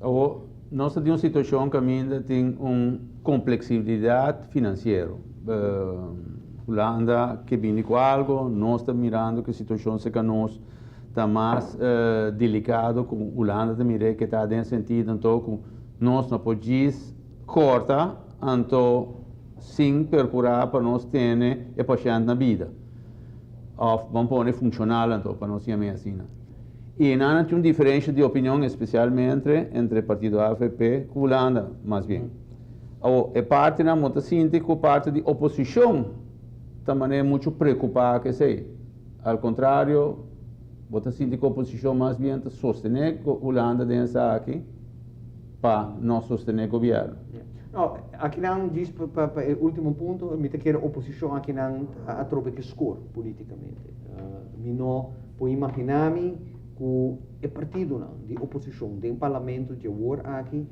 Awor, nos ta den un situashon kaminda tin un kompleksibilidat finansiero. Hulanda ke bini ku algu, nos ta mirando ku e situashon serka nos ta mas delikado ku Hulanda ta mir'é ke ta den e sentido anto ku nos no por djis kòrta anto sin perkurá pa nos tene e pashènt na bida òf ban pone funshonal anto pa nos yam'é asina. I nan a tin un diferensha di opinion espesialmente entre partido avp ku Hulanda mas bien. Awor e partinan bo ta sinti ku parti di oposishon ta manera muchu preokupá ku esei. Al kontrario bo ta sinti ku oposishon mas bien ta sostené Hulanda den esaki pa no sostené gobièrnu. No, akinan djis pa e ultimo punto, mi ta kere oposishon akinan atrobe ke skor politikamente. Mi no por imaginá mi ku e partidonan di oposishon den parlamento dje awor aki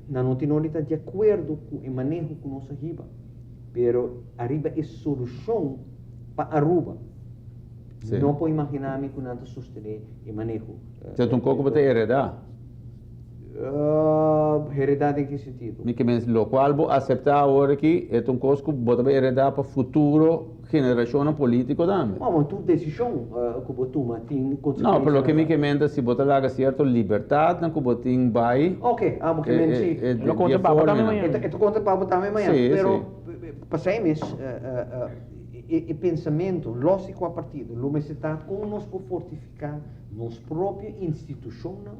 nan no tin nodi ta di akuerdo ku e maneho ku nos a hiba, pero ariba e solushon pa Aruba no por imaginá mi ku nan ta sostené e maneho. Esei ta un kos ku bo ta heredá. Heredá den ki sentido? Mi ke mens lokual bo aseptá awor aki e ta un kos ku bo ta bai heredá pa futuro generashonnan polítiko tambe. Bon, tur desishon ku bo tuma tin konsekuensia. No, pero loke mi ke men ta si bo ta laga sierto libertatnan ku bo tin bai. Oke, ah bo ke men si. E lo konta pa bo tambe mañana. E ta konta pa bo tambe mañana. Si, si. Pero pasei mes e pensamentu los di kua partido lo mester ta kon nos por fortifiká nos propio institushonnan.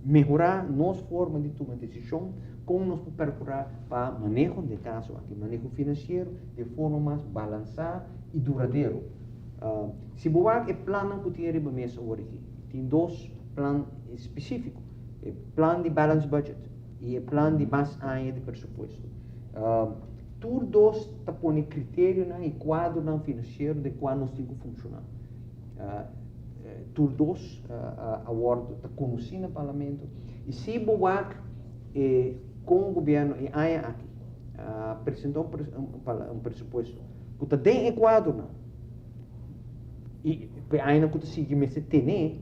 Mehorá nos forma di tuma desishon, kon nos por perkurá pa maneho, den kaso aki maneho finansiero, den forma mas balansá i duradero. Si bo wak e plannan ku tin riba mesa awor aki, tin dos plan spesífiko, e plan di balance budget i e plan di mas aña di presupuesto. Tur dos ta pone kriterionan i kuadronan finansiero den kua nos tin ku funshoná. Tur dos a wordo ta conoci na Parlamento y si bo wak e con gobierno e aña aki a presenta un presupuesto cu ta den e cuadronan y pa e añanan cu ta sigui mester tene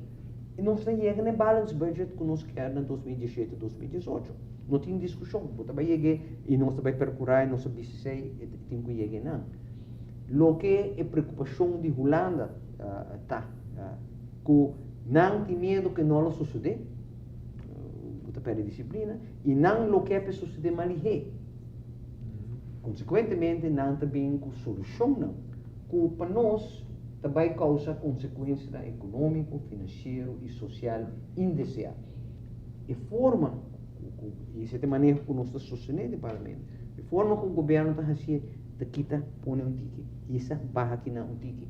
y nos ta yega na e balance budget cu nos kier na 2017, 2018. No tin discusion, bo ta bay yega y nos ta bay percura y nos ta bisa esey e tin cu yega eynan. Loke e preokupashon di Hulanda ta ku nan tin miedu ku e no lo sosodé, ku ta pèrdè disiplina, i nan lo ke pa e sosodé mas lihé. Konsekuentemente nan ta bin ku solushonnan ku pa nos ta bai kousa konsekuensianan ekonómiko, finansiero i sosial indeseá. E forma ku, i esei ta e maneho ku nos ta sostené den parlamento, e forma ku gobièrnu ta hasié, Ta kita pone un tiki, hisa baha kina un tiki,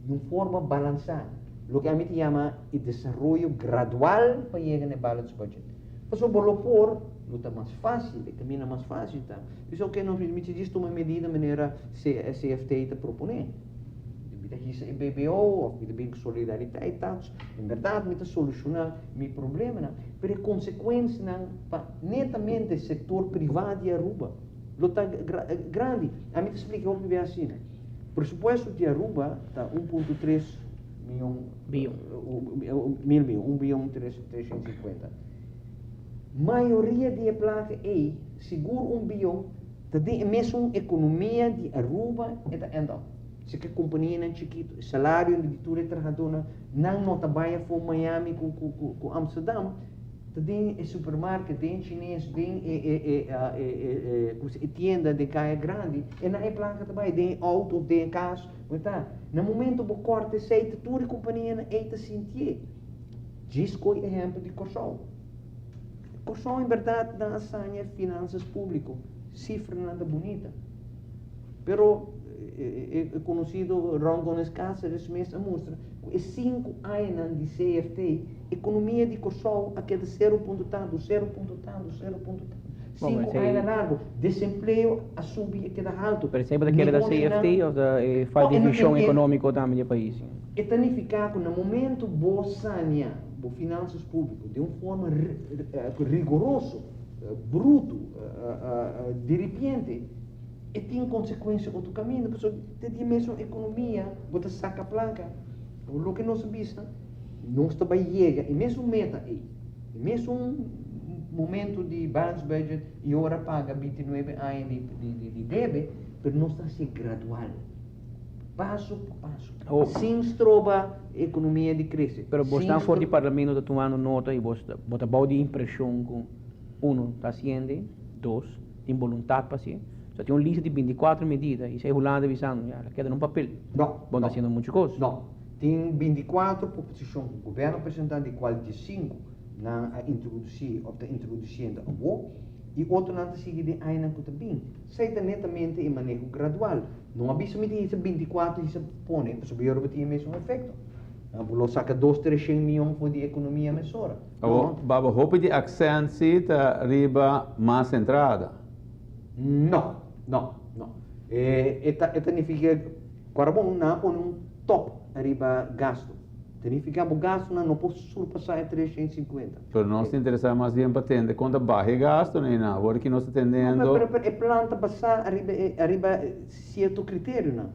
di un forma balansá, loke ami ta yama e desaroyo gradual pa yega na e balance budget. Pasobra bo lo por, lo ta mas fásil, e kaminda mas fásil ta, bisa oke nos mi ta djis tuma e medida manera CFT ta proponé. Mi ta hisa e BBO òf mi ta bin ku solidariteit tax, en bèrdat mi ta solushoná mi problemanan, pero e konsekuensianan pa netamente sektor privá di Aruba. Lo ta grandi. Ami ta splika hopi bia asina. Presupuesto di Aruba ta 1.3 miyon, Biyon. Mil miyon, un biyon 350. Mayoria di e plaka ei, sigur un biyon, ta den e mesun ekonomia di Aruba e ta end up. Si ke kompanianan chikitu, e salario di tur e trahadónan, nan no ta bai afó Miami ku Amsterdam. Ta den e supermarket, den e chines, den e e e e e como se e tienda den kaya grandi, e nan e plaka ta bai, den e auto of den e kas, bo ta. Na momento bo korta esei ta tur e kompanianan ei ta sintié. Djis koe ehèmpel di Kòrsou. Kòrsou en bèrdat nan a saña finansas públiko, sifranan ta bunita. Pero e e konosido Ron Gones Cáceres mes a mustra ku e sinku añanan di CFT, Ekonomia di Kòrsou a keda sero punto tantu, sero punto tantu, sero punto tantu. Sinku aña largu, desempleo a subi a keda haltu. Pero esei bo ta kere ta CFT òf ta e falta di vishon ekonómiko tambe di e pais? E ta nifiká ku na momentu bo sania bo finansas públiko den un forma rigoroso, brutu, diripiente, e tin konsekuensia otro kaminda. Pasobra te di e mesun ekonomia bo ta saka plaka. Loke nos a bisa. Nos ta bai yega e mesun meta ei, e mesun momento di balanced budget y ora paga 29 aña di debe, pero nos ta haci gradual. Paso pa paso. Oh. Sin stroba economia di crece. Pero bo Sin ta for di parlamento ta tumando nota y bo ta bou di impresion cu uno ta haciendo, dos, tin voluntad pa haci. So tin un lista di 24 medida y si Hulanda bisando, ya, keda na un papel. No, Bo no. ta haciendo mucho cos. No. Tin 24 proposicion cu gobierno a presenta, di cual 5 nan a introduci of ta introduciendo awo, y otro nan ta sigui den añanan cu ta bin. Esey ta netamente e maneho gradual. No a bisa mi di hisa 24 hisa pone, pasobra yo tin e mesun efecto. Nan por lo saca dos, 300 miyon for di economia mesora. Awo, baba hopi di accent si ta riba mas entrada. No, no, no. E ta significa, cu nan pone un top riba gasto. Significa cu gasto no por surpasa e 350. Pero nos ta interesa mas bien pa tende con ta baha gasto, ne, na. Awor cu nos ta tendiendo. No, pero e plan ta basa riba cierto criterio, no.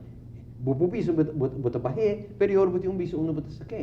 Bo bo bisa bo bo ta baha, pero bo tin un bisa unda bo ta saca.